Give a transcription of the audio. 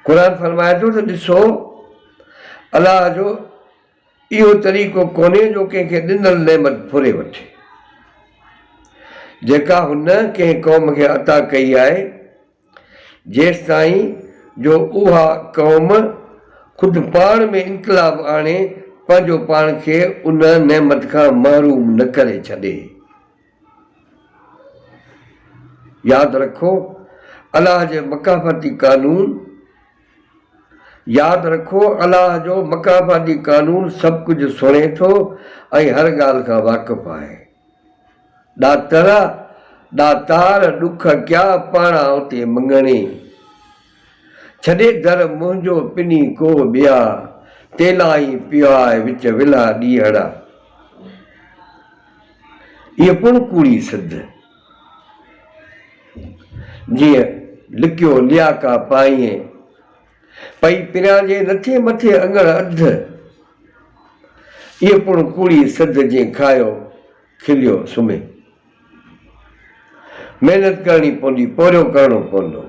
قرآن فرمائي ٿو ته ڏسو الله جو اهو طريقو ڪونهي جو ڪنهن کي ڏنل نعمت ڦري وٺي، جيڪا هن ڪنهن قوم کي عطا ڪئي آهي، جيستائين جو اها قوم خود پاڻ ۾ انقلاب آڻي پنهنجو پاڻ کي ان نعمت کان محروم نه ڪري ڇڏي. ياد رکو، الله جي مڪافاتي قانون. ياد رکو الله جو مڪافاتي قانون سڀ ڪجهه سڻي ٿو ۽ هر ڳالهه کان واقف آهي. ڏاترا ڏاتار ڏک ڪيا پاڻا اتي مڱڻي. ڇڏي در منهنجو پني ڪو ٻيا تيلائين پيو آء وچ ولها ڏينهڙا. ايء پڻ ڪوڙي سڌ. جيئن لڪيو لياڪا پائين، پئي پريان جي نه ٿئي مٿي اڱڻ اڌ. ايء پڻ ڪوڙي سڌ جيئن کايو کليو سمهي. محنت ڪرڻي پوندي، پورهيو ڪرڻو پوندو.